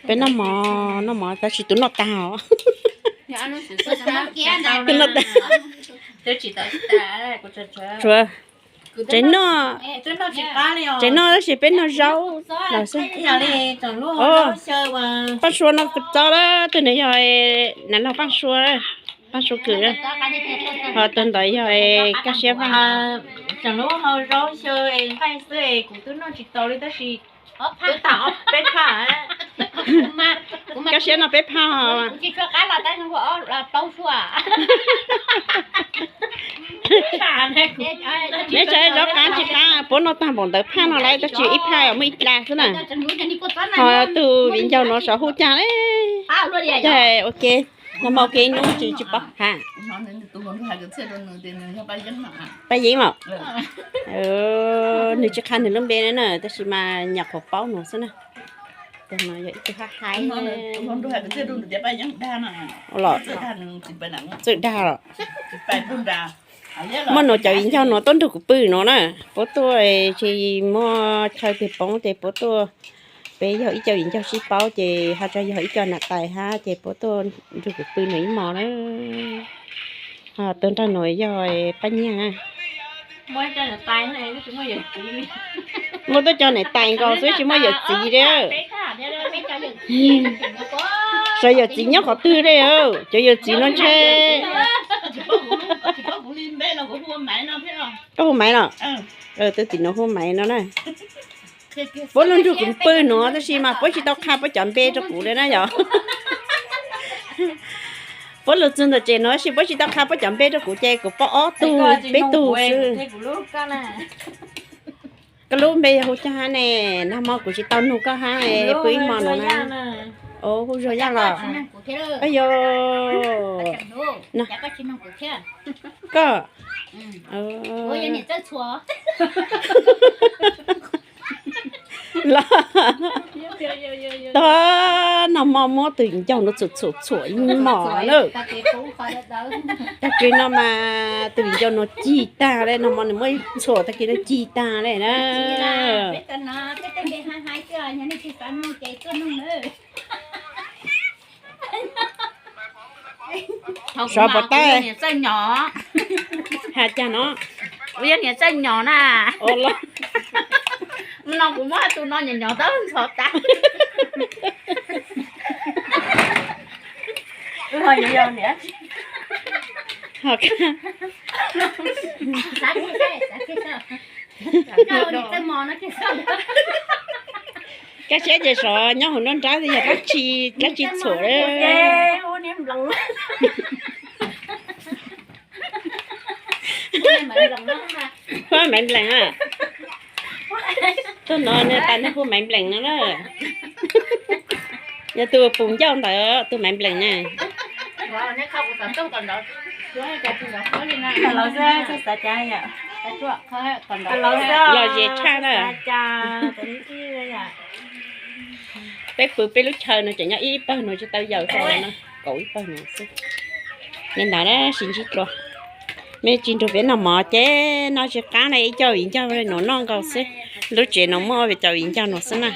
Peb noj mov, noj mov tab sis tus noj tag os. Tus noj tag. Tshuav tsev noj, tsev noj tab sis peb noj zaub los xwb. Paaj Sua no txob lawm, tus no yog nav log Paaj Sua, Paaj Sua Kwm, ho tus ntawd yog Kaj Siab Vaaj. Tseem lub hau zaub xyaw nqaij xwb es kuv twb noj tsis tau li tab sis twb tag peb phaj. Kaj Siab noj peb phaj. Neb tsa zaub qab tsis qab, puab noj tag npaum ntawd phaj no lawm tab sis ib phaj muaj ib dlav xwb na. Ho tus viv ncaus nuav xyov hu caag le. Caag ua ke, nag hmo ua ke ib hnub tsis tsis paub ha. Paj Yeeb los? Nwg tsis qha nwg lub npe na, tab sis mas nyuam qhuav paub nuav xwb na. Yog ib tug hab haib los. Txawj dag los. Muaj nuav cov viv ncaus nuav tuaj nrug kuv pw nuav na. Puab tuaj tsis muaj chaw twg poob ces puab tuaj. Peb yog ib co viv ncaus sib paub ces ho tso yog ib co nam tais hab ces puab tuaj nrug kuv pw nuav ib hmos na. Ho tuaj nrug nuav yog Paj Nyiag na. Muaj tuaj cov nam tais nkaus xwb tsis muaj yawm txiv li. Xyov yawm txiv nyob qhov twg li. Cov yawm txiv no ntshe. Koj hu Maiv los? Tus tim nuav hu Maiv no na. Puab lug nrug kuv pw nuav tab sis mas puab tsis tau qha puab cov npe rau kuv li na yog. Puab lug txug ntawm tsev nuav tab sis puab tsis tau qha puab cov npe rau kuv ces kuv paub ob tug peb tug xwb. Koj lub npe yog hu caag hab ne? Nag hmo kuv tsis tau nug koj hab, pw ib hmo nuav na. Hu Zuag Yaj los? Yog koj. Los, tog nag hmo muab tus viv ncaus nuav txhuam txhuam txhuam ib hmos na. Tag kis no mas tus viv ncaus nuav cig tag li, nag hmo nws muab txhuam tag kis no cig tag li na. Sov puas tab? Has caag no? Kuv yog niam txawj nyom na. No kuv muab tus no nyom nyom tau ntxhov tas. Koj saib ces sov nyob hauv nruab nrab yog dlaab tsi, dlaab tsi txhuam. Huab Maiv Nplees na. Tuaj no tas neeg hu Maiv Nplees no na. Yog tus pum ncauj ntawd tus Maiv Nplees na. Los zes tshaj na. Peb pw peb lub chaw no tseem nyob ib pawg no tsis tau yaws tau no, kaum ib pawg no xwb. Li ntawd na sib ntsib dlua. Mej tsis nrug peb noj mov ces noj tsis qab na, ib co viv ncaus nuav noj nkaus xwb. Lub tsev no muaj ob peb co viv ncaus nuav xwb na.